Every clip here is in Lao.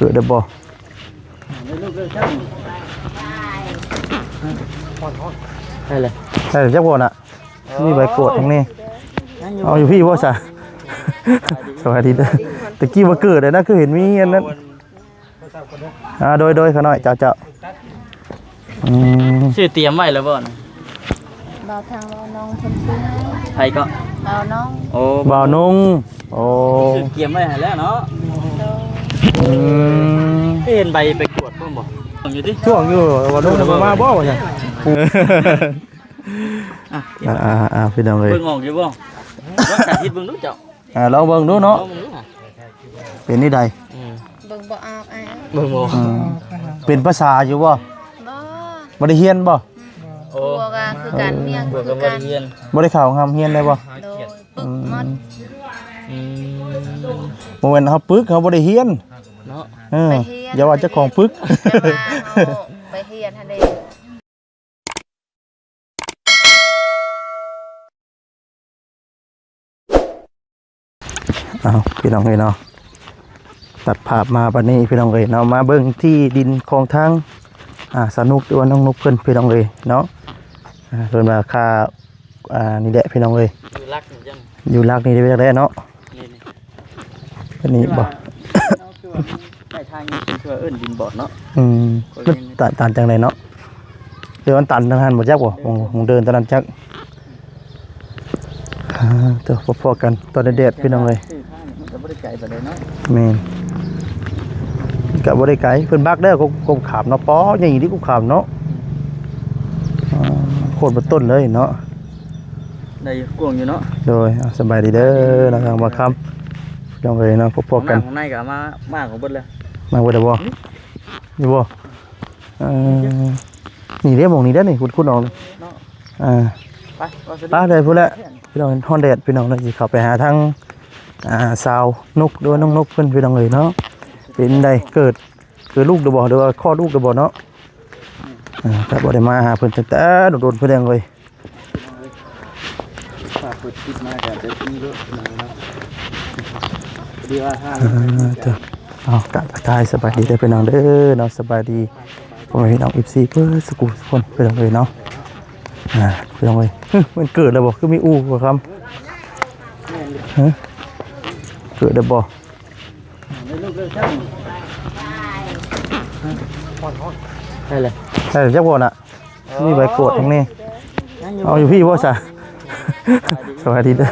ເກີດໄດ້ບໍ່? ໄດ້ເລີຍ ໄດ້ແລ້ວຈັກບໍ່ນະ? ມີໃບກວດທາງນີ້ ເອົາຢູ່ພີ້ບໍ່ຊະ? ສະບາຍດີເດີ ຕະກີ້ບໍ່ເກີດເລີຍນະ ຄືເຫັນມີອັນນັ້ນ. ອ່າ ໂດຍ ໂດຍ ຂ້ານ້ອຍ ເຈົ້າ ເຈົ້າ ອືມ ຊື້ຕຽມໄວ້ແລ້ວບໍ່? ບ່າວທາງບ່າວນ້ອງເພິ່ນຊື້ໃຫ້. ໃຜເກາະ? ບ່າວນ້ອງ. ໂອ້ ບ່າວນົງ. ໂອ້ ຊື້ຕຽມໄວ້ໃຫ້ແລ້ວເນາະ. ໂດຍ ອືມ ເຫັນໃບໄປກວດພຸ້ນບໍ່? ຢູ່ຕິ ຊ່ວງຢູ່ ບ່າວນົງບໍ່ມາບໍ່ວ່າຊັ້ນ. ອ່າໆໆ ພີ່ນ້ອງເອີຍ ເບິ່ງອອກຢູ່ບໍ່? ລອງສາທິດເບິ່ງດູເຈົ້າ. ອ່າ ລອງເບິ່ງດູເນາະ ເປັນແນວໃດ? ອືມ ເບິ່ງບໍ່ອອກອ້າຍ ເບິ່ງບໍ່ອອກ. ອືມ ເປັນພາສາຢູ່ບໍ່? ບໍ່ ບໍ່ໄດ້ຮຽນບໍ່? ອືມ ໂອ້ ຜົວກໍຄືກັນ ເມຍກໍຄືກັນ ບໍ່ໄດ້ເຂົ້າໂຮງຮຽນໄດ້ບໍ່? ໂດຍ ປຶກໝົດ. ອືມ ອືມ ບໍ່ແມ່ນເຮົາປຶກ ເຮົາບໍ່ໄດ້ຮຽນເນາະ. ເອີ ຢ່າວ່າເຈົ້າຂອງປຶກ ແຕ່ວ່າເຮົາໄປຮຽນຫັ້ນເດ້. ເອົາ ພີ່ນ້ອງເອີຍເນາະ ຕັດພາບມາບັດນີ້ ພີ່ນ້ອງເອີຍເນາະ ມາເບິ່ງທີ່ດິນຂອງທາງ ອ່າ ສາວນຸກ ຫຼືວ່ານ້ອງນຸກເພິ່ນ ພີ່ນ້ອງເອີຍເນາະ. ອ່າ ເພິ່ນວ່າຄ່າ ອ່າ ນີ້ແຫຼະ ພີ່ນ້ອງເອີຍ ຢູ່ຫຼັກນີ້ຈັງ ຢູ່ຫຼັກນີ້ໄດ້ຈັກແລ້ວເນາະ. ນີ້ ນີ້ ອັນນີ້ບໍ່? ຄືວ່າ ໃຕ້ທາງນີ້ເພິ່ນເອີ້ນດິນບອດເນາະ. ອືມ ມັນຕັນ ຕັນຈັ່ງໃດເນາະ? ເດີ ມັນຕັນທາງຫັ້ນບໍ່ຈັກບໍ່? ໝ່ອງ ໝ່ອງເດີນຕອນນັ້ນຈັກ. ອ່າ ເດີ ພໍໆກັນ ຕອນແດດໆ ພີ່ນ້ອງເອີຍ ມັນກໍບໍ່ໄດ້ໄກປານໃດເນາະ. ແມ່ນ ກໍບໍ່ໄດ້ໄກ ເພິ່ນບັກແລ້ວ ກົບ ກົບຂາມເນາະ. ປໍ ໃຫຍ່ດີ ກົບຂາມເນາະ. ອ່າ ໂຄດເບິດຕົ້ນເລີຍເນາະ. ໄດ້ກວ້າງຢູ່ເນາະ. ໂດຍ ເອົາ ສະບາຍດີເດີ ທາງບ່າວຄຳ ພີ່ນ້ອງເອີຍເນາະ ພໍ້ໆກັນ. ຂ້າງໃນກໍເອົາມາ ມາເອົາເບິດແລ້ວ ມາເບິດແລ້ວບໍ່? ນີ້ບໍ່? ເອີ ນີ້ເດ້ ໝ່ອງນີ້ເດ້ນີ້ ຂຸດໆອອກເນາະ. ອ່າ ໄປ ໄປເລີຍພຸ້ນແຫຼະ ພີ່ນ້ອງ. ຮ້ອນແດດ ພີ່ນ້ອງເນາະ ຊິເຂົ້າໄປຫາທາງ ອ່າ ສາວນຸກ ຫຼືວ່ານ້ອງນຸກເພິ່ນ ພີ່ນ້ອງເອີຍເນາະ. ເປັນໃດ ເກີດ ເກີດລູກແລ້ວບໍ່ ຫຼືວ່າຄອດລູກແລ້ວບໍ່ເນາະ? ອ່າ ກໍບໍ່ໄດ້ມາຫາເພິ່ນຕັ້ງແຕ່ດົນໆ ພີ່ນ້ອງເອີຍ. ເປີດຄລິບມາກໍຈະມີລົດເນາະ ພໍດີວ່າ ອ່າ ເຈົ້າ ເອົາ ກະທັກທາຍສະບາຍດີເດີພີ່ນ້ອງເດີເນາະ. ສະບາຍດີພໍ່ແມ່ພີ່ນ້ອງ ເອັຟຊີ ເບິດສຸຂູສຸຄົນ ພີ່ນ້ອງເອີຍເນາະ. ອ່າ ພີ່ນ້ອງເອີຍ ເຮີ້ຍ ມັນເກີດແລ້ວບໍ່? ຄືມີອູ່ບໍ່ຄຳ ເຮີ້ຍ ເກີດແລ້ວບໍ່? ໄດ້ແລ້ວ ໄດ້ແລ້ວຈັກບໍ່ນະ? ມີໃບກວດທາງນີ້ ເອົາຢູ່ພີ້ບໍ່ຊະ? ສະບາຍດີເດີ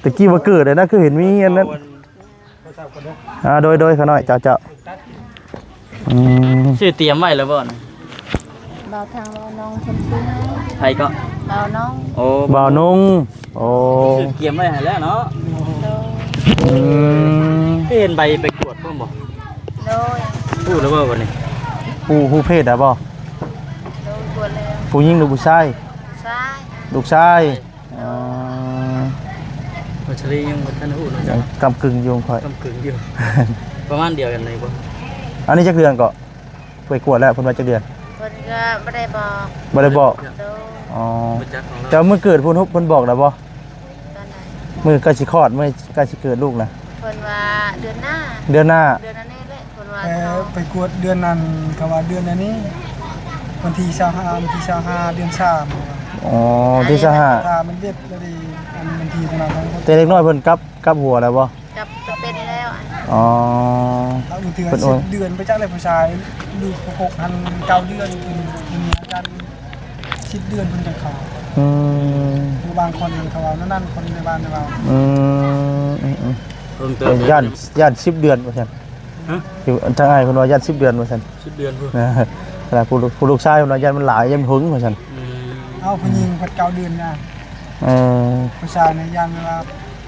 ຕະກີ້ບໍ່ເກີດເລີຍນະ ຄືເຫັນມີອັນນັ້ນ. ອ່າ ໂດຍ ໂດຍ ຂ້ານ້ອຍ ເຈົ້າ ເຈົ້າ ອືມ ຊື້ຕຽມໄວ້ແລ້ວບໍ່ນະ? ບ່າວທາງບ່າວນ້ອງເພິ່ນຊື້ໃຫ້. ໃຜເກາະ? ບ່າວນ້ອງ. ໂອ້ ບ່າວນົງ. ໂອ້ ຊື້ຕຽມໄວ້ໃຫ້ແລ້ວເນາະ. ໂດຍ ອືມ ເຫັນໃບໄປກວດພຸ້ນບໍ່? ໂດຍ ຮູ້ແລ້ວບໍ່ບັດນີ້? ຮູ້ ຮູ້ເພດແລ້ວບໍ່? ໂດຍ ກວດແລ້ວ. ຜູ້ຍິງຫຼືຜູ້ຊາຍ? ຊາຍ. ລູກຊາຍ. ອໍ ວັດຊະລີຍັງບໍ່ທັນຮູ້ເນາະ ຍັງກຳກຶ່ງຢູ່ຂ້ອຍ ກຳກຶ່ງຢູ່ ປະມານດຽວກັນນີ້ບໍ່? ອັນນີ້ຈັກເດືອນເກາະ? ໄປກວດແລ້ວ ເພິ່ນວ່າຈັກເດືອນ? ເພິ່ນກໍບໍ່ໄດ້ບອກ ບໍ່ໄດ້ບອກ. ໂດຍ ອໍ ບໍ່ຈັກຂອງລາວ. ແຕ່ມື້ເກີດເພິ່ນ ເພິ່ນບອກແລ້ວບໍ່? ຕອນໃດ? ມື້ໃກ້ຊິຄອດ ມື້ໃກ້ຊິເກີດລູກນະ ເພິ່ນວ່າເດືອນໜ້າ ເດືອນໜ້າ ເດືອນອັນນີ້ແຫຼະ. ເພິ່ນວ່າ ເອີ ເຂົາໄປກວດເດືອນນັ້ນ ເຂົາວ່າເດືອນອັນນີ້ ວັນທີຊາວຫ້າ ວັນທີຊາວຫ້າ ເດືອນສາມ. ອໍ ວັນທີຊາວຫ້າ ຖ້າມັນເດັດລະດີ ອັນວັນທີເທົ່ານັ້ນ. ແຕ່ເດັກນ້ອຍເພິ່ນກັບ ກັບຫົວແລ້ວບໍ່? ກັບ ກັບເປັນແລ້ວ. ອໍ ບາງເທື່ອ ເພິ່ນ ສິບເດືອນ ໄປຈັກແລ້ວ ຜູ້ຊາຍຢູ່ຄົບຫັ້ນ ເກົ້າເດືອນ ເປັນ ເປັນອາການ ສິບເດືອນເພິ່ນຈັ່ງເຂົ້າ. ອືມ ຄືບາງຄົນນັ້ນເຂົາເວົ້າແນວນັ້ນ ຄົນໃນບ້ານເວົ້າ. ອືມ ອືມໆ ເພີ່ມເຕີມ ຢ້ານ ຢ້ານສິບເດືອນວ່າຊັ້ນ. ຮະ? ຢູ່ທາງອ້າຍເພິ່ນວ່າຢ້ານສິບເດືອນວ່າຊັ້ນ. ສິບເດືອນພຸ້ນ. ຂະໜາດຜູ້ ຜູ້ລູກຊາຍເພິ່ນວ່າຢ້ານມັນຫຼາຍ ຢ້ານມັນຫຶງວ່າຊັ້ນ. ອືມ ເອົາ ຜູ້ຍິງພັດເກົ້າເດືອນນະ. ເອີ ຜູ້ຊາຍນະ ຢ້ານວ່າ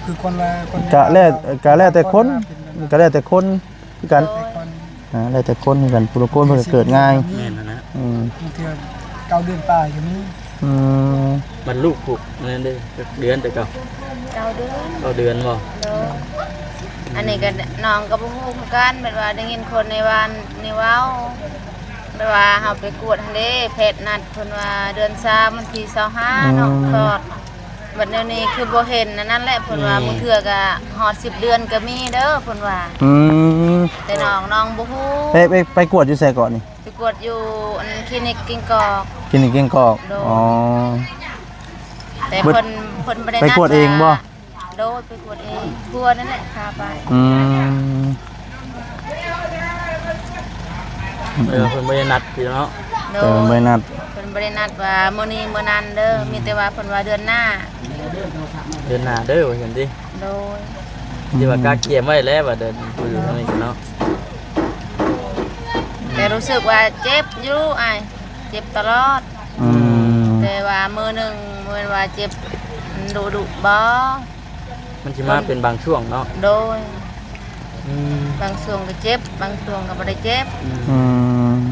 ຄືຄົນລະ ຄົນ ກະແລ້ວ ກະແລ້ວແຕ່ຄົນ ກະແລ້ວແຕ່ຄົນ ຄືກັນ. ໂດຍ ອ່າ ແລ້ວແຕ່ຄົນຄືກັນ ຜູ້ລາງຄົນເພິ່ນກໍເກີດງ່າຍ. ແມ່ນຫັ້ນນະ. ອືມ ບາງເທື່ອເກົ້າເດືອນປາຍກໍມີ. ອືມ ບັດລູກຜູ້ນັ້ນເດ້ ຈັກເດືອນແຕ່ເກົ່າ? ເກົ້າເດືອນ. ເກົ້າເດືອນບໍ່? ໂດຍ ອັນນີ້ກໍນ້ອງກໍບໍ່ຮູ້ຄືກັນ ແບບວ່າໄດ້ຍິນຄົນໃນບ້ານນີ້ເວົ້າ ແບບວ່າເຮົາໄປກວດຫັ້ນເດ້ ແພດນັດເພິ່ນວ່າເດືອນສາມ ວັນທີຊາວຫ້າເນາະ ອືມ ຄອດ. ບັດແນວນີ້ຄືບໍ່ເຫັນອັນນັ້ນແຫຼະ ເພິ່ນວ່າ ອືມ ບາງເທື່ອກໍຮອດສິບເດືອນກໍມີເດີ ເພິ່ນວ່າ ອືມ ແຕ່ນ້ອງ ນ້ອງບໍ່ຮູ້ ໄປ ໄປ ໄປກວດຢູ່ໃສເກາະນີ້? ໄປກວດຢູ່ອັນຄລີນິກກິ່ງກອກ ຄລີນິກກິ່ງກອກ ໂດຍ ອໍ ແຕ່ເພິ່ນ ເພິ່ນບໍ່ໄດ້ ໄປກວດເອງບໍ່? ໂດຍ ໄປກວດເອງ ຜົວນັ້ນແຫຼະພາໄປ ອືມ ເອີ ເພິ່ນບໍ່ໄດ້ນັດພີ່ນ້ອງເນາະ ໂດຍ ເພິ່ນບໍ່ໄດ້ນັດ ເພິ່ນບໍ່ໄດ້ນັດວ່າມື້ນີ້ມື້ນັ້ນເດີ ອືມ ມີແຕ່ວ່າເພິ່ນວ່າເດືອນໜ້າ ເດືອນໜ້າເດີວ່າຊັ້ນຕິ ໂດຍ ທີ່ວ່າກະກຽມໄວ້ແລ້ວວ່າເດີນ ຄືທາງນີ້ເນາະ ແຕ່ຮູ້ສຶກວ່າເຈັບຢູ່ອ້າຍ ເຈັບຕະຫຼອດ ອືມ ແຕ່ວ່າມື້ໜຶ່ງບໍ່ແມ່ນວ່າເຈັບດຸໆບໍ່ ມັນຊິມາເປັນບາງຊ່ວງເນາະ ໂດຍ ອືມ ບາງຊ່ວງກໍເຈັບ ບາງຊ່ວງກໍບໍ່ໄດ້ເຈັບ ອືມ ອືມ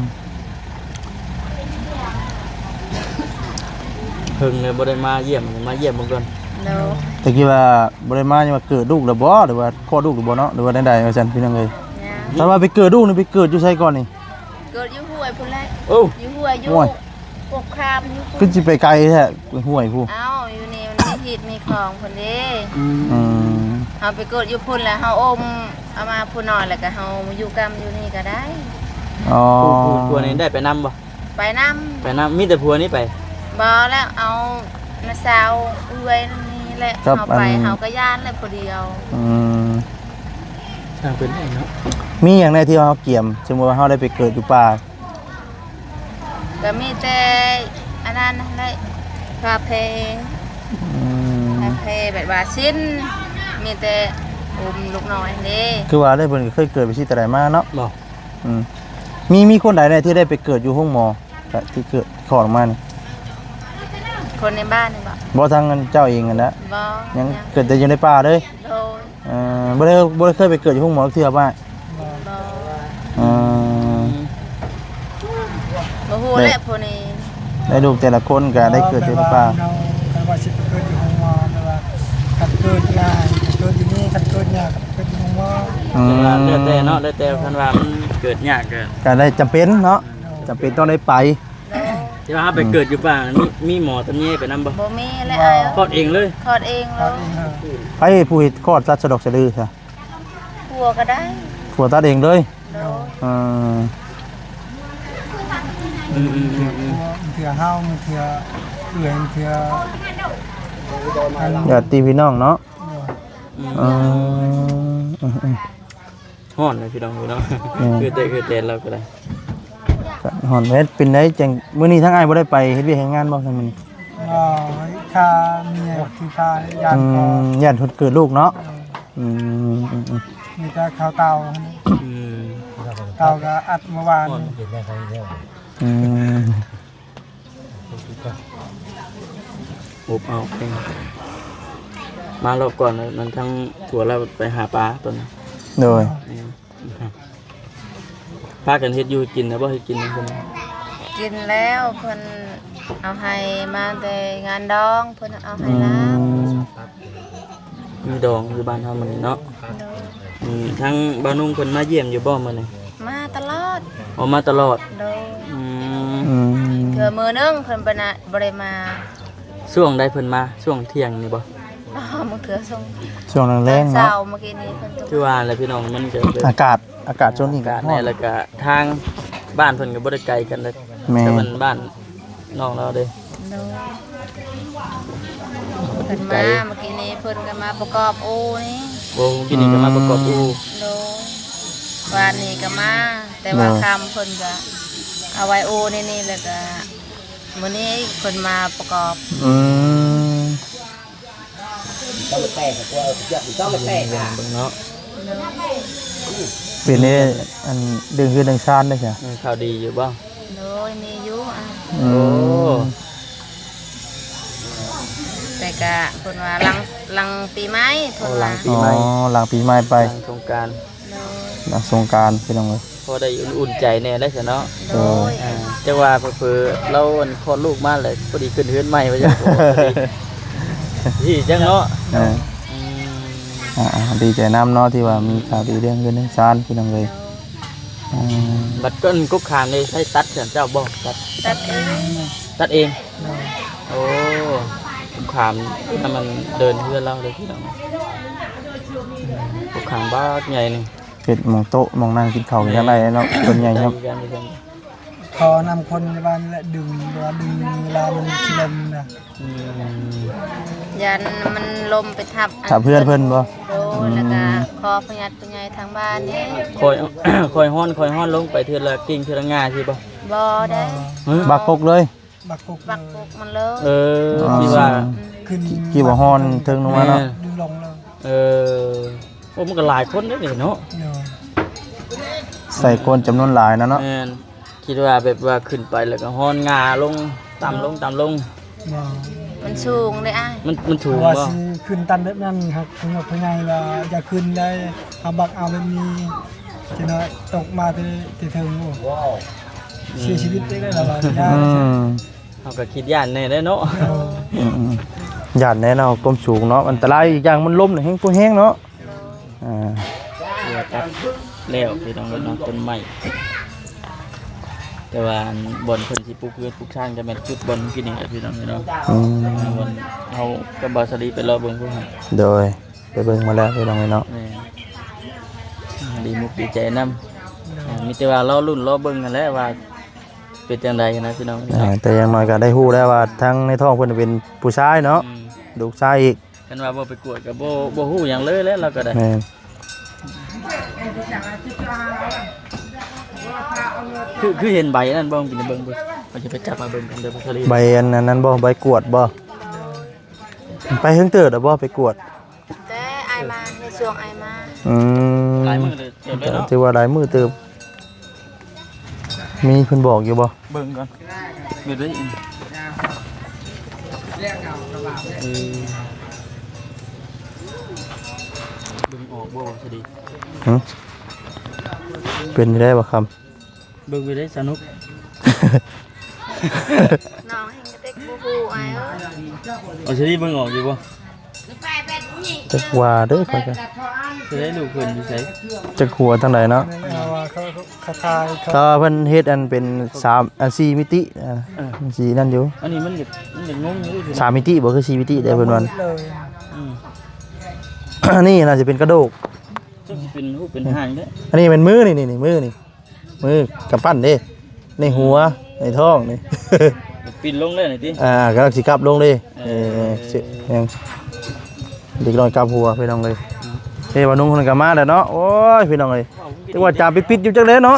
ເພິ່ນເລີຍບໍ່ໄດ້ມາຢ້ຽມ ມາຢ້ຽມເບິ່ງກ່ອນ ໂດຍ ແຕ່ຄິດວ່າບໍ່ໄດ້ມາ ຍັງວ່າເກີດລູກແລ້ວບໍ່ ຫຼືວ່າຄອດລູກແລ້ວບໍ່ເນາະ ຫຼືວ່າແນວໃດວ່າຊັ້ນ ພີ່ນ້ອງເອີຍ ຍັງ ຖ້າວ່າໄປເກີດລູກນີ້ ໄປເກີດຢູ່ໃສກ່ອນນີ້? ເກີດຢູ່ຫ້ວຍພຸ້ນແຫຼະ ໂອ້ ຢູ່ຫ້ວຍ ຢູ່ ໂອ້ຍ ກົກຄາມຢູ່ ຄືຊິໄປໄກແທ້ ຫ້ວຍພຸ້ນ ເອົ້າ ຢູ່ນີ້ມັນມີຮີດມີຂອງພຸ້ນເດ້ ອືມ ອືມ ເຮົາໄປເກີດຢູ່ພຸ້ນແລ້ວ ເຮົາອົມເອົາມາຜູ້ນ້ອຍ ແລ້ວກໍເຮົາຢູ່ກຳຢູ່ນີ້ກໍໄດ້ ອໍ ຜູ້ ຜູ້ ຜູ້ນີ້ໄດ້ໄປນຳບໍ່? ໄປນຳ ໄປນຳ ມີແຕ່ຜົວນີ້ໄປ ບໍ່ແລ້ວ ເອົານ້າສາວເອື້ອຍນີ້ແຫຼະ ເຮົາໄປ ເຮົາກໍຢ້ານແຫຼະຜູ້ດຽວ ອືມ ຊ່າງເພິ່ນເອງເນາະ ມີຫຍັງແດ່ທີ່ເຮົາກຽມ ສົມມຸດວ່າເຮົາໄດ້ໄປເກີດຢູ່ປ່າ? ກໍມີແຕ່ອັນນັ້ນແຫຼະ ຜ້າແພ ອືມ ຜ້າແພແບບວ່າສິ້ນ ມີແຕ່ອຸ້ມລູກນ້ອຍເດ້ ຄືວ່າເລີຍ ເພິ່ນກໍເຄີຍເກີດໄປຊີ້ແຕ່ໃດມາເນາະ ບໍ່ ອືມ ມີ ມີຄົນໃດແດ່ທີ່ໄດ້ໄປເກີດຢູ່ໂຮງໝໍ ທີ່ເກີດຄອດອອກມານີ້? ຄົນໃນບ້ານນີ້ບໍ່? ບໍ່ ທາງເຈົ້າເອງຫັ້ນແຫຼະ ບໍ່ ຍັງ ຍັງ ເກີດແຕ່ຢູ່ໃນປ່າເລີຍ ໂດຍ ເອີ ບໍ່ໄດ້ ບໍ່ໄດ້ເຄີຍໄປເກີດຢູ່ໂຮງໝໍຈັກເທື່ອບໍ່? ບໍ່ ເອີ ບໍ່ຮູ້ແຫຼະຜູ້ນີ້ ໄດ້ລູກແຕ່ລະຄົນກໍໄດ້ເກີດຢູ່ໃນປ່າ ເຮົາກໍວ່າຊິໄປເກີດຢູ່ໂຮງໝໍ ແຕ່ວ່າຄັນເກີດຍາກກໍເກີດຢູ່ນີ້ ຄັນເກີດຍາກກໍໄປເກີດຢູ່ໂຮງໝໍ ອືມ ແຕ່ວ່າແລ້ວແຕ່ເນາະ ແລ້ວແຕ່ ຄັນວ່າມັນເກີດຍາກກໍ ກໍໄດ້ຈຳເປັນເນາະ ໂດຍ ຈຳເປັນຕ້ອງໄດ້ໄປ ໂດຍ ທີ່ວ່າເຮົາໄປເກີດຢູ່ປ່າ ມີ ມີໝໍຕຳແຍໄປນຳບໍ່? ບໍ່ມີແຫຼະ ບໍ່ ອ້າຍ ຄອດເອງເລີຍ ຄອດເອງເລີຍ ຄອດເອງເລີຍ ໃຜຜູ້ເຮັດຄອດຕັດສະດອກສະດືຊະ? ຜົວກໍໄດ້ ຜົວຕັດເອງເລີຍ ໂດຍ ເອີ ອືມ ບາງເທື່ອເຮົາ ບາງເທື່ອເອື້ອຍ ບາງເທື່ອ ຍາດຕິພີ່ນ້ອງເນາະ ໂດຍ ອືມ ເອີ ອືມ ຮ້ອນເລີຍພີ່ນ້ອງເອີຍເນາະ ແມ່ນ ຄືແຕ່ ຄືແຕ່ລາວກໍໄດ້ ຮ້ອນ ເຮັດເປັນໄດຈັ່ງ ມື້ນີ້ທາງອ້າຍບໍ່ໄດ້ໄປເຮັດວຽກເຮັດງານບໍ່ ທາງມື້ນີ້? ບໍ່ ຂ້າເມຍທີ່ພາ ຢ້ານ ອືມ ກໍ ຢ້ານເພິ່ນເກີດລູກເນາະ ເອີ ອືມ ອືມ ອືມ ມີແຕ່ເຂົ້າເຕົາ ອືມ ເຕົາກໍອັດເມື່ອວານ ອືມ ອົບເອົາເອງ ມາລອບກ່ອນນັ້ນ ທາງຜົວລາວໄປຫາປາຕົນ ໂດຍ ແມ່ນ ພາກັນເຮັດຢູ່ກິນແລ້ວບໍ່? ເຮັດກິນນຳເພິ່ນ ກິນແລ້ວ ເພິ່ນເອົາໄຮ່ມາແຕ່ງານດອງ ເພິ່ນເອົາໄຮ່ລາວ ອືມ ມີດອງຢູ່ບ້ານເຮົາມື້ນີ້ເນາະ ໂດຍ ອືມ ທາງບ່າວນຸ່ງເພິ່ນມາຢ້ຽມຢູ່ບໍ່ມື້ນີ້? ມາຕະຫຼອດ ອໍ ມາຕະຫຼອດ ໂດຍ ອືມ ອືມ ເທື່ອມື້ໜຶ່ງເພິ່ນບໍ່ນະ ບໍ່ໄດ້ມາ ຊ່ວງໃດເພິ່ນມາ? ຊ່ວງທ່ຽງນີ້ບໍ່? ອໍ ມື້ເທື່ອຊ່ວງ ຊ່ວງແລງໆ ເນາະ ເຊົ້າມື້ກີ້ນີ້ເພິ່ນກໍ ຄືວ່າແຫຼະພີ່ນ້ອງ ມັນກໍ ອາກາດ ອາກາດຊ່ວງນີ້ກໍຮ້ອນ ແລ້ວກໍທາງບ້ານເພິ່ນກໍບໍ່ໄດ້ໄກກັນເດ້ ແມ່ນ ແຕ່ມັນບ້ານນ້ອງລາວເດ້ ໂດຍ ເພິ່ນມາມື້ກີ້ນີ້ ເພິ່ນກໍມາປະກອບອູ່ນີ້ ໂອ້ ມື້ກີ້ນີ້ກໍມາປະກອບອູ່ ອືມ ໂດຍ ວານນີ້ກໍມາ ແຕ່ວ່າ ໂດຍ ຄ່ຳເພິ່ນກໍເອົາໄວ້ອູ່ນີ້ ນີ້ ແລ້ວກໍ ມື້ນີ້ເພິ່ນມາປະກອບ ອືມ ຕ້ອງແຕກ ເບິ່ງເນາະ ເປັນເດ້ ອັນເລື່ອງເຮືອນເລື່ອງຊານເດ້ຊະ ມີຂ່າວດີຢູ່ບໍ່? ໂດຍ ມີຢູ່ ອືມ ໂອ້ ແຕ່ກະເພິ່ນວ່າຫຼັງ ຫຼັງປີໃໝ່ ເພິ່ນວ່າ ອໍ ຫຼັງປີໃໝ່ ອໍ ຫຼັງປີໃໝ່ໄປ ຫຼັງສົງການ ໂດຍ ຫຼັງສົງການ ພີ່ນ້ອງເອີຍ ພໍໄດ້ອຸ່ນໆໃຈແດ່ໄດ໋ຊະເນາະ ໂດຍ ອ່າ ຈັກວ່າເຜີໆລາວອັນຄອດລູກມາແລ້ວ ພໍດີຂຶ້ນເຮືອນໃໝ່ວ່າຈັ່ງ ດີ ດີຈັ່ງເນາະ ເອີ ອືມ ອ່າໆ ດີໃຈນຳເນາະ ທີ່ວ່າມີຂ່າວດີເລື່ອງເຮືອນເລື່ອງຊານ ພີ່ນ້ອງເອີຍ ອ່າ ບັດຕົ້ນກົກຂາມນີ້ໃຊ້ຕັດເຈົ້າບໍ່? ຕັດ ຕັດເອງ ຕັດເອງ ໂອ້ ຖາມ ໃຫ້ມັນເດີນເຮືອນລາວເດີພີ່ນ້ອງ. ອືມ ປົກຂ້າງບັກໃຫຍ່ໜຶ່ງ ເຮັດໝ່ອງໂຕະໝ່ອງນັ່ງກິນເຂົ້າກັນໄດ້ເນາະ ສ່ວນໃຫຍ່ເນາະ. ຂໍນຳຄົນໃນບ້ານນີ້ແຫຼະດຶງ ເພາະວ່າດຶງເວລາມັນຊິລົມນະ. ອືມ ຢ້ານມັນລົມໄປທັບ ທັບເຮືອນເພິ່ນບໍ່? ໂດຍ ອືມ ແລ້ວກະຂໍຜູ້ຫຍັກຜູ້ໃຫຍ່ທາງບ້ານນີ້ ຄ່ອຍ ຄ່ອຍຮ້ອນ ຄ່ອຍຮ້ອນລົງໄປເທື່ອລະກິ່ງເທື່ອລະງ່າຊິບໍ່? ບໍ່ໄດ້ ຮະ? ບັກກົກເລີຍ? ບັກກົກ ບັກກົກມັນເລີຍ. ເອີ ອໍ ທີ່ວ່າ ອືມ ຂຶ້ນ ທີ່ວ່າຮ້ອນເທິງລົງມາເນາະ. ແມ່ນ ດຶງລົງເລີຍ. ເອີ ໂອ້ ມັນກໍຫຼາຍຄົນເດ້ນີ້ເນາະ. ໂດຍ ໃສ່ຄົນຈຳນວນຫຼາຍນະເນາະ. ແມ່ນ ຄິດວ່າແບບວ່າຂຶ້ນໄປແລ້ວກໍຮ້ອນງ່າລົງ ຕ່ຳລົງ ຕ່ຳລົງ. ບໍ່ ມັນສູງເດ້ອ້າຍ. ມັນ ມັນສູງ ເພາະວ່າ ບໍ່ ຊິຂຶ້ນຕັນແບບນັ້ນ ຫາກຜູ້ໃຫຍ່ວ່າຢ່າຂຶ້ນໄດ້ ເຮົາບັກເອົາແບບນີ້ ຈະນ້ອຍຕົກມາແຕ່ ແຕ່ເທິງ. ໂອ້ ອືມ ເສຍຊີວິດໄດ້ລະວ່າ ຢ້ານ. ອືມ ເຮົາກໍຄິດຢ້ານແດ່ເດ້ເນາະ. ໂດຍ ອືມໆ ຢ້ານແດ່ເນາະ ຄວາມສູງເນາະ ອັນຕະລາຍ. ອີກຢ່າງມັນລົມນີ້ແຮງ ແຮງເນາະ. ອ່າ ເຮືອຕັດແລ້ວພີ່ນ້ອງເນາະ ຕົ້ນໄມ້ ແຕ່ວ່າອັນບ່ອນເພິ່ນຊິປຸກເຮືອນປຸກຊານກໍແມ່ນຈຸດບ່ອນກີ້ນີ້ແຫຼະພີ່ນ້ອງເນາະ. ອືມ ບ່ອນເຮົາກັບບ່າວສາລີໄປເລາະເບິ່ງພຸ້ນ. ໂດຍ ໄປເບິ່ງມາແລ້ວພີ່ນ້ອງເນາະ. ແມ່ນ ອ່າ ດີມຸກດີໃຈນຳ. ໂດຍ ອ່າ ມີແຕ່ວ່າລໍລຸ້ນລໍເບິ່ງຫັ້ນແຫຼະວ່າເປັນຈັ່ງໃດນະພີ່ນ້ອງເນາະ. ອ່າ ແຕ່ຢ່າງໜ້ອຍກໍໄດ້ຮູ້ແລ້ວວ່າທາງໃນທ້ອງເພິ່ນເປັນຜູ້ຊາຍເນາະ. ອືມ ລູກຊາຍອີກ. ຄັນວ່າບໍ່ໄປກວດກໍບໍ່ ບໍ່ຮູ້ຫຍັງເລີຍແຫຼະ ລາວກໍໄດ້. ແມ່ນ ຄື ຄືເຫັນໃບນັ້ນບໍ່? ກິນໃຫ້ເບິ່ງເບິ່ງ ຂ້ອຍຈະໄປຈັບມາເບິ່ງກັນເດີ ພາສາລີ. ໃບອັນນັ້ນບໍ່? ໃບກວດບໍ່? ໄປເຖິງເຕີບແລ້ວບໍ່ ໄປກວດ? ແຕ່ອ້າຍມາ ໃນຊ່ວງອ້າຍມາ. ອືມ ຫຼາຍມື້ເຕີບແລ້ວເນາະ. ຖືວ່າຫຼາຍມື້ເຕີບ. ມີເພິ່ນບອກຢູ່ບໍ່? ເບິ່ງກ່ອນ ເບິ່ງໄດ້. ເອີ ເບິ່ງອອກບໍ່ວ່າຊິດີ? ຫຶ? ເປັນໄດ້ບໍ່ຄຳ? ເບິ່ງໄປໄດ້ສະໜຸກ. ນ້ອງແຮ່ງກະເຕັກບໍ່ຮູ້ອ້າຍເອີຍ. ເອົາຊິດີເບິ່ງອອກຢູ່ບໍ່? ຈັກວ່າເດີ ຂ້ອຍກໍ ຊິໄດ້ລູກເພິ່ນຢູ່ໃສ? ຈັກຫົວທາງໃດເນາະ. ເອີ ເຂົາ ເຂົາ ເຂົາຖ່າຍ ເຂົາ ເຂົາເພິ່ນເຮັດອັນເປັນສາມ ອັນສີ່ມິຕິ ອ່າ ເອີ ສີ່ນັ້ນຢູ່. ອັນນີ້ມັນຢາກ ມັນຢາກງົງຢູ່ ສາມມິຕິບໍ່ ຄືສີ່ມິຕິເດ້ເພິ່ນວ່າ. ອືມ ອັນນີ້ໜ້າຈະເປັນກະໂດກ ຈັກຊິເປັນຮູບເປັນຮ່າງເດ້. ອັນນີ້ແມ່ນມືນີ້ ນີ້ ນີ້ມືນີ້. ມືກຳປັ້ນເດ້ ໃນຫົວ ໃນທ້ອງນີ້ ປີນລົງເດ້ນີ້ຕິ. ອ່າ ກຳລັງຊິກັບລົງເດ້. ເອີ ເອີ ເອີ ເອີ ເດັກນ້ອຍກັບຫົວພີ່ນ້ອງເອີຍ. ເອີ ບ່າວນຸ່ງເພິ່ນກໍມາແລ້ວເນາະ. ໂອ້ຍ ພີ່ນ້ອງເອີຍ ຈັ່ງວ່າຈາມປິດໆຢູ່ຈັກແລ້ວເນາະ.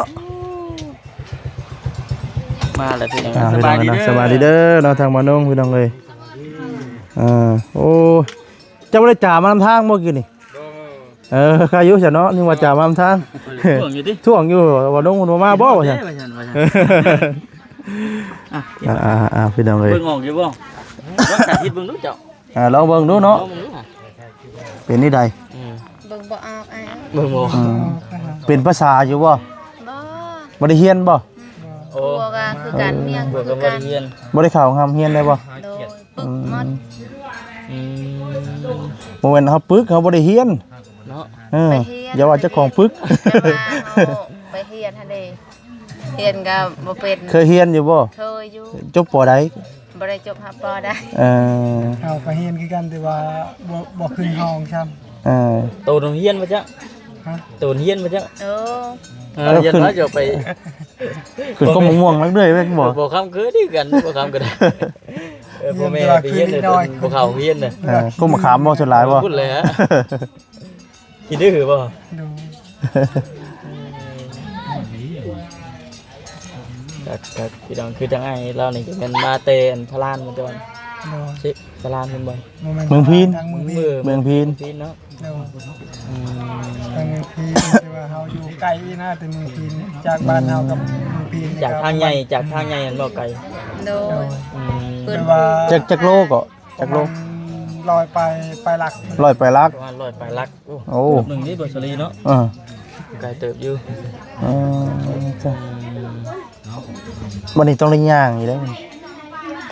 ມາແລ້ວພີ່ນ້ອງ. ອ່າ ສະບາຍດີເດີ ພີ່ນ້ອງເນາະ ສະບາຍດີເດີເນາະ ທາງບ່າວນຸ່ງພີ່ນ້ອງເອີຍ. ອ່າ ໂອ້ ເຈົ້າບໍ່ໄດ້ຈາມມານຳທາງບໍ່ກີ້ນີ້? ບໍ່ ເອີ ໃຄຢູ່ຊັ້ນເນາະ ນຶກວ່າຈາມານຳທາງ. ຖ່ວງຢູ່ຕິ ຖ່ວງຢູ່ ວ່ານ້ອງເພິ່ນບໍ່ມາບໍ່ວ່າຊັ້ນ. ວ່າຊັ້ນ ວ່າຊັ້ນ. ອ່ະ ອ່າໆໆ ພີ່ນ້ອງເອີຍ ເບິ່ງອອກຢູ່ບໍ່? ລອງສາທິດເບິ່ງດູເຈົ້າ. ອ່າ ລອງເບິ່ງດູເນາະ ລອງເບິ່ງດູຫາ ເປັນແນວໃດ? ອືມ ເບິ່ງບໍ່ອອກອ້າຍ ເບິ່ງບໍ່ອອກ. ອືມ ເປັນພາສາຢູ່ບໍ່? ບໍ່ ບໍ່ໄດ້ຮຽນບໍ່? ອືມ ໂອ້ ຜົວກໍຄືກັນ ເມຍກໍຄືກັນ ບໍ່ໄດ້ຮຽນ ບໍ່ໄດ້ເຂົ້າໂຮງຮຽນໄດ້ບໍ່? ໂດຍ ປຶກໝົດ. ອືມ ອືມ ບໍ່ແມ່ນເຮົາປຶກ ເຮົາບໍ່ໄດ້ຮຽນເນາະ. ເອີ ໄປຮຽນ ຢ່າວ່າເຈົ້າຂອງປຶກ ແຕ່ວ່າເຮົາໄປຮຽນຫັ້ນເດ້ ຮຽນກໍບໍ່ເປັນ. ເຄີຍຮຽນຢູ່ບໍ່? ເຄີຍຢູ່. ຈົບ ປໍ ໃດ? ບໍ່ໄດ້ຈົບ ຫາ ປໍ ໃດ. ເອີ ເຮົາກໍຮຽນຄືກັນ ແຕ່ວ່າບໍ່ ບໍ່ຂຶ້ນຫ້ອງຊ້ຳ. ເອີ ໂຕນຮຽນບໍ່ຈັກ? ຮະ? ໂຕນຮຽນບໍ່ຈັກ? ເອີ ຮຽນມາຈະໄປ ຂຶ້ນກົກໝາກມ່ວງລັກເລື້ອຍແມ່ນບໍ່? ບໍ່ຄຳຄືກັນ ບໍ່ຄຳກໍໄດ້. ເອີ ພໍ່ແມ່ໄປຮຽນ ບໍ່ເຂົ້າຮຽນນະ. ເອີ ກົກໝາກຂາມບໍ່ ສ່ວນຫຼາຍບໍ່? ພຸ້ນແຫຼະ ຂີ້ດື້ບໍ່? ໂດຍ ຄັກໆ ພີ່ນ້ອງ ຄືທາງອ້າຍລາວນີ້ກໍແມ່ນມາແຕ່ອັນພະລານ ແມ່ນແຕ່ວ່າ ໂດຍ ຊິພະລານແມ່ນບໍ່? ບໍ່ແມ່ນ ເມືອງພີນ ທາງເມືອງພີນ ເມືອງພີນ ເມືອງພີນເນາະ. ໂດຍ ອືມ ທາງເມືອງພີນ ແຕ່ວ່າເຮົາຢູ່ໄກນະ ແຕ່ເມືອງພີນ ຈາກບ້ານເຮົາກັບເມືອງພີນ ຈາກທາງໃຫຍ່ ຈາກທາງໃຫຍ່ຫັ້ນບໍ່ໄກ? ໂດຍ ໂດຍ ອືມ ແຕ່ວ່າ ຈັກ ຈັກໂລກໍ? ຈັກໂລ? ປະມານຮ້ອຍປາຍ ປາຍຫຼັກ ຮ້ອຍປາຍຫຼັກ ປະມານຮ້ອຍປາຍຫຼັກ. ໂອ້ ໂອ້ ເກືອບໜຶ່ງນີ້ ບ່າວສາລີເນາະ. ເອີ ໄກເຕີບຢູ່. ເອີ ຈ້ະ ບັດນີ້ຕ້ອງໄດ້ຍ່າງອີກແລ້ວ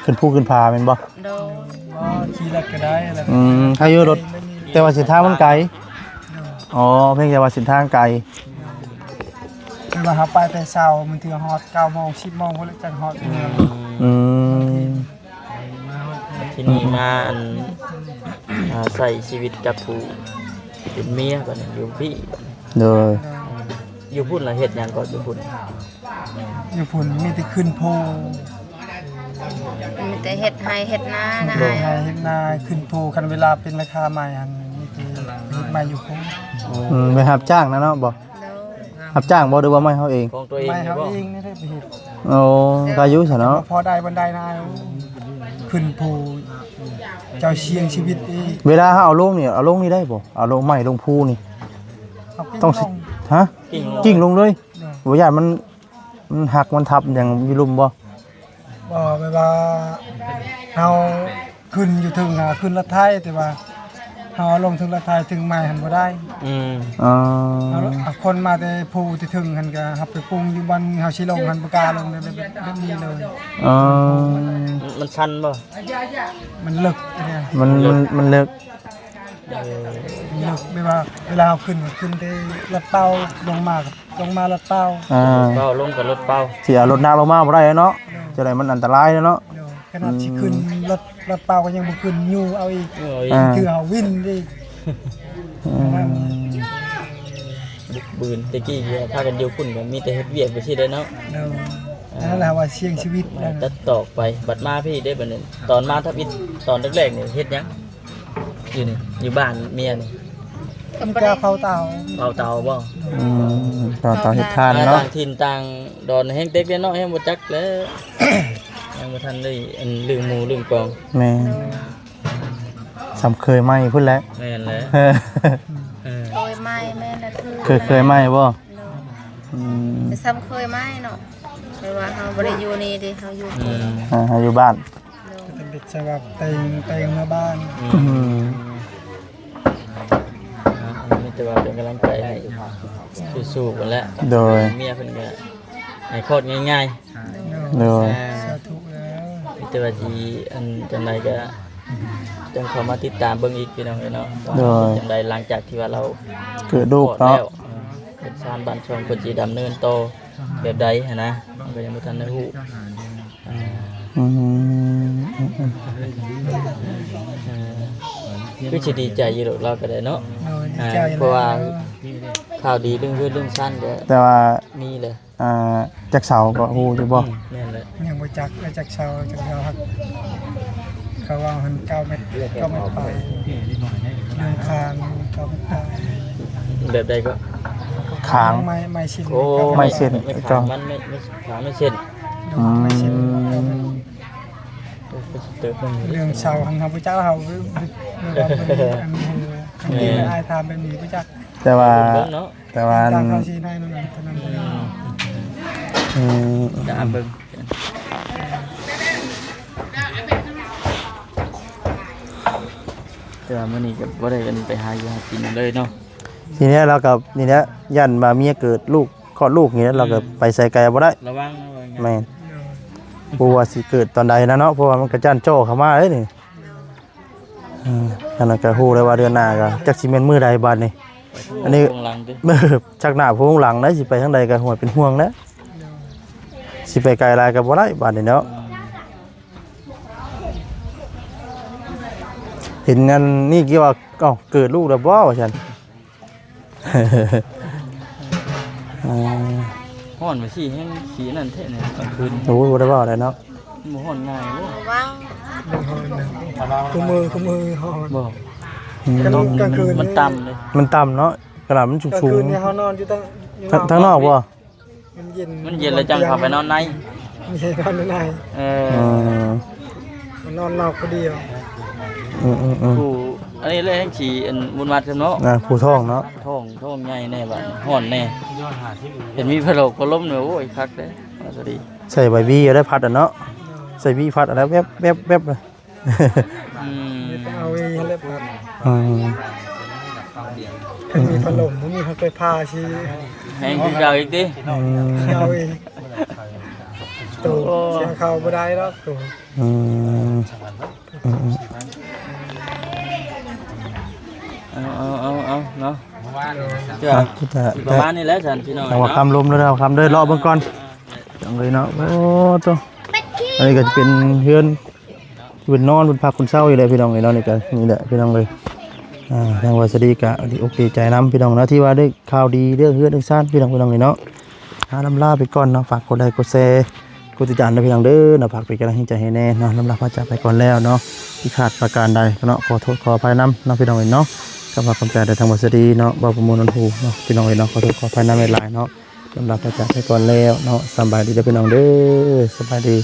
ຂຶ້ນພູຂຶ້ນຜາແມ່ນບໍ່? ໂດຍ ບໍ່ ຂີ່ລົດກໍໄດ້. ອືມ ໃຜຢູ່ລົດ ແຕ່ວ່າເສັ້ນທາງມັນໄກ. ໂດຍ ອໍ ພຽງແຕ່ວ່າເສັ້ນທາງໄກ. ແຕ່ວ່າເຮົາໄປແຕ່ເຊົ້າ ບາງເທື່ອຮອດເກົ້າໂມງ ສິບໂມງພຸ້ນແຫຼະ ຈັ່ງຮອດເມືອງ. ອືມ ມາຮອດ ທີ່ນີ້ມາອັນ ອ່າ ໃຊ້ຊີວິດກັບຜູ້ເປັນເມຍບັດນີ້ ຢູ່ພີ້ບັດນີ້ ໂດຍ ຢູ່ພຸ້ນລະເຮັດຫຍັງກໍຢູ່ພຸ້ນ? ຢູ່ພຸ້ນມີແຕ່ຂຶ້ນພູ ມີແຕ່ເຮັດໄຮ່ເຮັດນານະ ເຮັດໄຮ່ເຮັດນາ ຂຶ້ນພູ ຄັນເວລາເປັນລາຄາໃໝ່ຫັ້ນ ມີແຕ່ເຮັດໃໝ່ຢູ່ພູ ອືມ ໄປຮັບຈ້າງນະເນາະ ບໍ່? ໂດຍ ຮັບຈ້າງບໍ່ ຫຼືວ່າໄມ້ເຮົາເອງ? ຂອງຕົວເອງ ໄມ້ເຮົາເອງນີ້ແຫຼະໄປເຮັດ ໂອ້ ກະຢູ່ຊະເນາະ ພໍໄດ້ບໍ່ໄດ້ນາ ຂຶ້ນພູ ເຈົ້າສ່ຽງຊີວິດອີກ ເວລາເຮົາເອົາລົງນີ້ ເອົາລົງນີ້ໄດ້ບໍ່? ເອົາລົງໄມ້ລົງພູນີ້ ເອົາກິ້ງ ຕ້ອງ ລົງ ຮະ? ກິ້ງລົງ ກິ້ງລົງເລີຍ ໂດຍ ບໍ່ຢ້ານມັນ ມັນຫັກມັນທັບຫຍັງຢູ່ລຸ່ມບໍ່? ບໍ່ ແບບວ່າເຮົາຂຶ້ນຢູ່ເທິງ ຫາຂຶ້ນລົດໄຖ ແຕ່ວ່າເຮົາເອົາລົງເທິງລົດໄຖ ເທິງໄມ້ຫັ້ນບໍ່ໄດ້ ອືມ ອໍ ເຮົາເອົາຄົນມາແຕ່ພູແຕ່ເທິງຫັ້ນ ກະເຮົາໄປປຸງຢູ່ບ່ອນເຮົາຊິລົງຫັ້ນ ບໍ່ກ້າລົງເລີຍ ແບບ ແບບນີ້ເລີຍ ອໍ ມັນ ມັນຊັນບໍ່? ມັນເລິກ ມັນ ມັນເລິກ ເອີ ແບບວ່າເວລາເຮົາຂຶ້ນ ຂຶ້ນແຕ່ລັດເປົ້າ ລົງມາ ລົງມາລັດເປົ້າ ອ່າ ເປົ້າລົງກັບລັດເປົ້າ ຊິເອົາລົດໜັກລົງມາບໍ່ໄດ້ເນາະ ໂດຍ ຈັ່ງໃດມັນອັນຕະລາຍເນາະ ໂດຍ ຂະໜາດ ອືມ ຊິຂຶ້ນລັດ ລັດເປົ້າກໍຍັງບໍ່ຂຶ້ນ ຍູ້ເອົາອີກ ເອີ ອ່າ ຖືເຮົາວິນອີກ ອືມ ບຸກບືນ ແຕ່ກີ້ພາກັນຢູ່ພຸ້ນກໍມີແຕ່ເຮັດວຽກໄປຊີ້ແຫຼະເນາະ ໂດຍ ອ່າ ນັ້ນແຫຼະວ່າສ່ຽງຊີວິດ ຕັດຕອກໄປ ບັດມາພີ້ເດ້ ບັດນີ້ ຕອນມາທຳອິດ ຕອນແລກໆນີ້ເຮັດຫຍັງ? ຢູ່ນີ້ ຢູ່ບ້ານເມຍນີ້ ມີແຕ່ເຜົາເຕົາ ເຜົາເຕົາບໍ່? ອືມ ເຜົາເຕົາເຮັດຖ່ານເນາະ ຕ່າງຖິ່ນຕ່າງດອນ ແຮງເຕັກເດ້ເນາະ ແຮງບໍ່ຈັກແລ້ວ ຍັງບໍ່ທັນໄດ້ອັນ ລືມໝູ່ລືມກອງ ແມ່ນ ສ່ຳເຄີຍໃໝ່ພຸ້ນແຫຼະ ແມ່ນແຫຼະ ເອີ ເອີ ເຄີຍໃໝ່ ແມ່ນແຫຼະ ເຄີຍ ເຄີຍໃໝ່ບໍ່? ໂດຍ ອືມ ແຕ່ສ່ຳເຄີຍໃໝ່ເນາະ ແຕ່ວ່າເຮົາບໍ່ໄດ້ຢູ່ນີ້ເດ້ ເຮົາຢູ່ ອືມ ອ່າ ເຮົາຢູ່ບ້ານ ໂດຍ ເປັນເດັກສະບັບແຕ່ງ ແຕ່ງມາບ້ານ ອືມ ອືມ ອ່າ ມີແຕ່ວ່າເປັນກຳລັງໃຈໃຫ້ ສູ້ໆກັນແຫຼະ ໂດຍ ເມຍເພິ່ນກໍໃຫ້ຄອດງ່າຍໆ ໂດຍ ໂດຍ ອ່າ ສາທຸແລ້ວ ມີແຕ່ວ່າຊິອັນຈັ່ງໃດກໍຈັ່ງເຂົ້າມາຕິດຕາມເບິ່ງອີກ ພີ່ນ້ອງເອີຍເນາະ ໂດຍ ວ່າເປັນຈັ່ງໃດ ຫຼັງຈາກທີ່ວ່າລາວເກີດລູກເນາະ ຄອດແລ້ວ ເອີ ເປັນຊານບ້ານຊ່ອງ ເພິ່ນຊິດຳເນີນຕໍ່ແບບໃດຫັ້ນນະ ມັນກໍຍັງບໍ່ທັນໄດ້ຮູ້ ອືມ ອືມ ອືມ ເອີ ຄືຊິດີໃຈຢູ່ດອກລາວກໍໄດ້ເນາະ ໂດຍ ດີໃຈ ອ່າ ແລ້ວ ເພາະວ່າຂ່າວດີເລື່ອງເຮືອນເລື່ອງຊານກໍ ແຕ່ວ່າ ມີເລີຍ ອ່າ ຈັກເສົາກໍຮູ້ຢູ່ບໍ່? ອືມ ແມ່ນແຫຼະ ຍັງບໍ່ຈັກ ຈັກເສົາ ຈັກເສົາ ເຂົາເວົ້າຫັ້ນ ເກົ້າແມັດ ເກົ້າແມັດປາຍ ເລື່ອງຄານ ເກົ້າແມັດປາຍ ແບບໃດກໍ? ຄານ ໄມ້ ໄມ້ເສັ້ນ ໂອ້ ເກົ້າແມັດ ໄມ້ເສັ້ນ ໄມ້ຄານ ເກົ້າ ມັນ ໄມ້ ໄມ້ຄານ ໄມ້ເສັ້ນ ໂດຍ ອືມ ໄມ້ເສັ້ນ ເກົ້າແມັດ ໂອ້ ກໍຊິເຕີບໜຶ່ງ ເລື່ອງເສົາຫັ້ນ ເຮົາບໍ່ຈັກ ເຮົາ ເຮົາ ເຮົາບໍ່ໄດ້ອັນ ເຮົາ ແມ່ນ ເຮົາບໍ່ໄດ້ອ້າຍຖາມແບບນີ້ ບໍ່ຈັກ ແຕ່ວ່າ ເບິ່ງເນາະ ແຕ່ວ່າ ຕາມເຂົາຊີ້ໃຫ້ນັ້ນນະ ເທົ່ານັ້ນ ອືມ ອືມ ຕາມເບິ່ງ ແຕ່ວ່າມື້ນີ້ກໍບໍ່ໄດ້ໄປຫາຢູ່ຫາກິນເລີຍເນາະ ທີນີ້ລາວກໍນີ້ແຫຼະ ຢ້ານວ່າເມຍເກີດລູກ ຄອດລູກນີ້ ອືມ ລາວກໍໄປໃສໄກບໍ່ໄດ້ ລະວັງ ລະວັງ ແມ່ນ ບໍ່ຮູ້ວ່າຊິເກີດຕອນໃດນະເນາະ ເພາະວ່າມັນກະຈ້ານຈໍ້ເຂົ້າມາເດ້ນີ້ ເອີ ອັນນັ້ນກໍຮູ້ແລ້ວວ່າເດືອນໜ້າກໍຈັກຊິແມ່ນມື້ໃດບາດນີ້ ອັນນີ້ ໂອ້ ຫຼັງຕິ ເອີ ຈັກໜ້າໂພງຫຼັງໄດ໋ ຊິໄປທາງໃດກໍຫວຍເປັນຫ່ວງແລ້ວ ຊິໄປໄກຫຼາຍກໍບໍ່ໄດ້ບາດນີ້ເນາະ ອືມ ເຫັນອັນນີ້ກ່ຽວວ່າ ເອົ້າ ເກີດລູກແລ້ວບໍ່ວ່າຊັ້ນ ອ່າ ຮ້ອນວ່າຊີ້ແຮງ ຊີ້ນັ້ນແທ້ນີ້ກາງຄືນ ໂອ້ຍ ບໍ່ໄດ້ເວົ້າໄດ້ເນາະ ມັນບໍ່ຮ້ອນງ່າຍເດ້ ບໍ່ເວົ້າ ບໍ່ຮ້ອນນະ ຄູ່ມື້ ຄູ່ມື້ຮ້ອນ ບໍ່ ອືມ ກາງ ກາງຄືນ ມັນຕ່ຳເດ້ ມັນຕ່ຳເນາະ ຂະໜາດມັນສູງໆ ກາງຄືນນີ້ເຮົານອນຢູ່ທາງ ທາງ ທາງນອກບໍ່? ມັນເຢັນ ມັນເຢັນແລ້ວຈັ່ງເຂົ້າໄປນອນໃນ ມັນເຢັນນອນໃນ ເອີ ອືມ ມັນນອນນອກຜູ້ດຽວ ອືມໆໆ ຜູ້ ອັນນີ້ແຫຼະແຮງຊິອັນວຸ່ນວາຍຊຳເນາະ ອ່າ ຜູ້ທ້ອງເນາະ ທ້ອງ ທ້ອງໃຫຍ່ແນ່ບາດ ຮ້ອນແນ່ ເຫັນມີພັດລົມ ພັດລົມນີ້ ໂອ້ຍ ຄັກເດ້ ພໍດີ ໃສ່ໃບຫວີເອົາໄດ້ພັດຫັ້ນເນາະ ໃສ່ຫວີພັດຫັ້ນແລ້ວ ແວບໆໆ ອືມ ມີແຕ່ເອົາອີ່ຫັ້ນແຫຼະ ອືມ ຄັນມີພັດລົມ ບໍ່ມີພັດໄຟຟ້າຊິ ແຮງຄືເກົ່າອີກຕິ ອືມ ເອົາອີກ ໂຕ ໂອ້ ສຽງເຂົ້າບໍ່ໄດ້ດອກໂຕ ອືມ ອືມ ເອົາ ເອົາ ເອົາ ເອົາເນາະ ເອີ ປະມານນີ້ແຫຼະຊັ້ນພີ່ນ້ອງ ເອົາວ່າ ເນາະ ຄ່ຳລົງແລ້ວ ຄ່ຳເດີ ເລາະເບິ່ງກ່ອນ ຈັ່ງເລີຍເນາະ ໂອ້ໂຕ ອັນນີ້ກໍຈະເປັນເຮືອນ ເພິ່ນນອນເພິ່ນພັກເພິ່ນເຊົາຢູ່ແຫຼະພີ່ນ້ອງເອີຍເນາະ. ນີ້ກະ ນີ້ແຫຼະພີ່ນ້ອງເອີຍ ອ່າ ທາງບ່າວສາລີກະດີອົກດີໃຈນຳພີ່ນ້ອງເນາະ ທີ່ວ່າໄດ້ຂ່າວດີເລື່ອງເຮືອນເລື່ອງຊານພີ່ນ້ອງ ພີ່ນ້ອງເອີຍເນາະ. ອາ ລຳລາໄປກ່ອນເນາະ ຝາກກົດໄລກົດແຊ ກົດຕິດຕາມເດີພີ່ນ້ອງເດີເນາະ ຝາກເປັນກຳລັງໃຈໃຫ້ແດ່ເນາະ. ລຳລາພາຈາກໄປກ່ອນແລ້ວເນາະ ຜິດພາດປະການໃດເນາະ ຂໍໂທດຂໍອະໄພນຳເນາະ ພີ່ນ້ອງເອີຍເນາະ. ກະຂໍຂອບໃຈເດີ ທາງບ່າວສາລີເນາະ ບ່າວປະມວນ ນນທູເນາະ ພີ່ນ້ອງເອີຍເນາະ ຂໍໂທດຂໍອະໄພນຳຫຼາຍໆເນາະ. ລຳລາພາຈາກໄປກ່ອນແລ້ວເນາະ ສະບາຍດີເດີພີ່ນ້ອງເດີ ສະບາຍດີ.